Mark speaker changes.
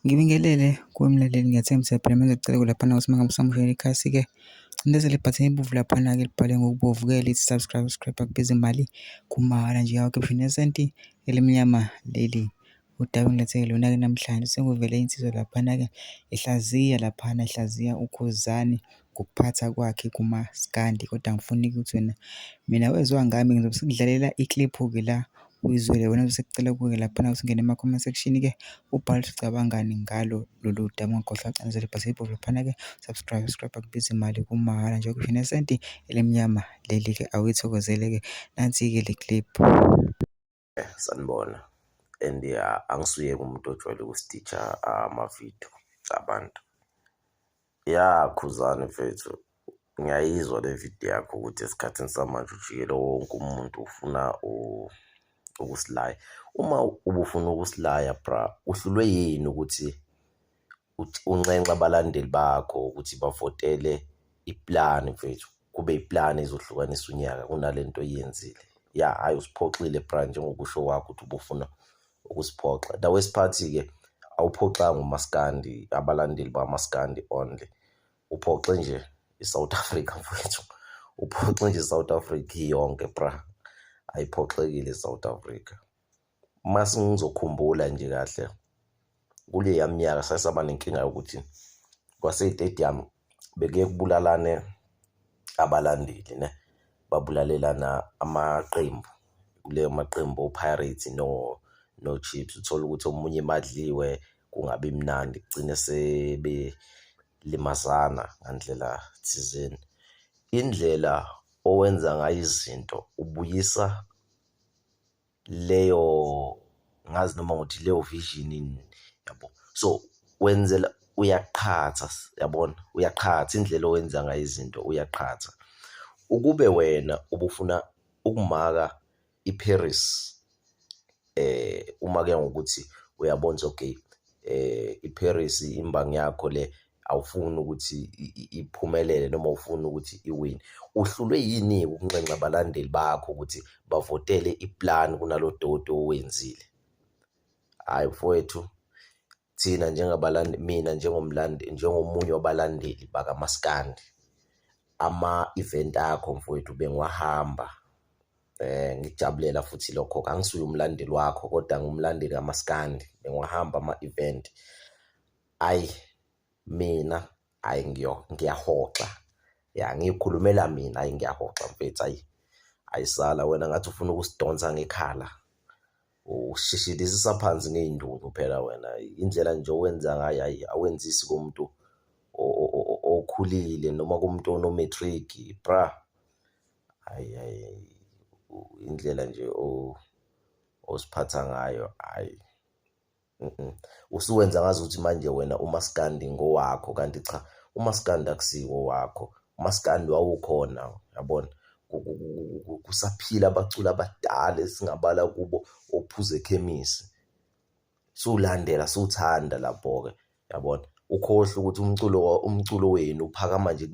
Speaker 1: Ngibingelele kuwe mlaleli, ngiyathemba uyaphila. Bengizocela laphana ukuthi uma ngabe usamukela ikhasi-ke, cindezela ibhathini elibomvu laphana-ke elibhalwe ngokubovu-ke elithi subscribe, subscribe akubizi mali, kumahhala nje awukhiphi ngisho nesenti elimnyama leli. Udaba engilethele lona-ke namhlanje sekuvele insizwa laphana-ke ihlaziya laphana, ihlaziya uKhuzani ngokuphatha kwakhe kumaskandi, kodwa angifuni ukuthi wena, mina wezwa ngami. Ngizobe sengidlalela ikliphu-ke la uyizwele wena. Bese kucela kuwe-ke laphana ukuthi ungene ema-comment section-ke ubhale ukuthi ucabangani ngalo lolu daba. Ungakhohlwa ukucindezela ibhathini elibomvu laphana-ke, subscribe, subscribe akubizi mali, kumahhala nje awukhiphi nesenti elimnyama leli-ke. Awuyithokozele-ke, nansi-ke le clip.
Speaker 2: Sanibona and angisuye umuntu ojwayele ukusititsha amavidiyo abantu. Ya Khuzani mfethu, ngiyayizwa le vidiyo yakho ukuthi esikhathini samanje ujikele wonke umuntu ufuna ukusilaya. Uma ubufuna ukusilaya bra, uhlulwe yini ukuthi unxenxe abalandeli bakho ukuthi bavotele iplani mfethu, kube iplani ezohlukanisa unyaka kunale nto oyenzile. Ya, hhayi usiphoxile bra njengokusho kwakho ukuthi ubufuna ukusiphoxa. The worst part-ke awuphoxanga umaskandi, abalandeli bamaskandi only, uphoxe nje i-South Africa mfowethu, uphoxe nje i-South Africa iyonke bra, ayiphoxekile i-South Africa. Mase ngizokhumbula nje kahle kuleya minyaka sake saba nenkinga yokuthi kwasey'tediyamu bekuye kubulalane abalandeli ne, babulalelana amaqembu kuleyo maqembu o-Pirates no-Chiefs. Uthole ukuthi omunye madliwe kungabi mnandi kugcine sebelimazana ngandlela thizeni. Indlela owenza ngayo izinto ubuyisa leyo ngazi noma ngothi leyo vision yabo. So wenzela uyaqhatha yabona, uyaqhatha indlela owenza ngayo izinto uyaqhatha. Ukube wena ubufuna ukumaka i-Paris uma kuya ngokuthi uyabona ukuthi okay i-Paris imbangi yakho le awufuni ukuthi iphumelele noma awufuni ukuthi iwine. Uhlulwe yini-ke ukunxenxa abalandeli bakho ukuthi bavotele iplani kunalo doti owenzile? Hhayi mfowethu, thina njengabalandeli, mina njengomlandeli, njengomunye wabalandeli bakamaskandi, ama-event akho mfowethu bengiwahamba ngikujabulela futhi lokho. Angisuye umlandeli wakho kodwa ngumlandeli kamaskandi, bengiwahamba ama-event. Ayi mina ayi ngiyahoxa ya ngiyikhulumela mina ayi ngiyahoxa mfethu ayi ayisala wena ngathi ufuna ukusidonsa ngekhala ushishilizisa phansi ngey'ndunu phela wena indlela nje owenza ngayo ayi awenzisi komuntu okhulile noma kumuntu ono-matric bra hhayi hhayi indlela nje osiphatha ngayo hhayi. Usuwenza ngazuthi manje wena umaskandi ngowakho kanti cha, umaskandi akusiwo owakho. Umaskandi wawukhona yabona, kusaphila abaculi abadala esingabala kubo oPhuzekhemisi. Suwulandela suwuthanda lapho-ke yabona, ukhohlwe ukuthi umculo umculo wenu uphakama nje .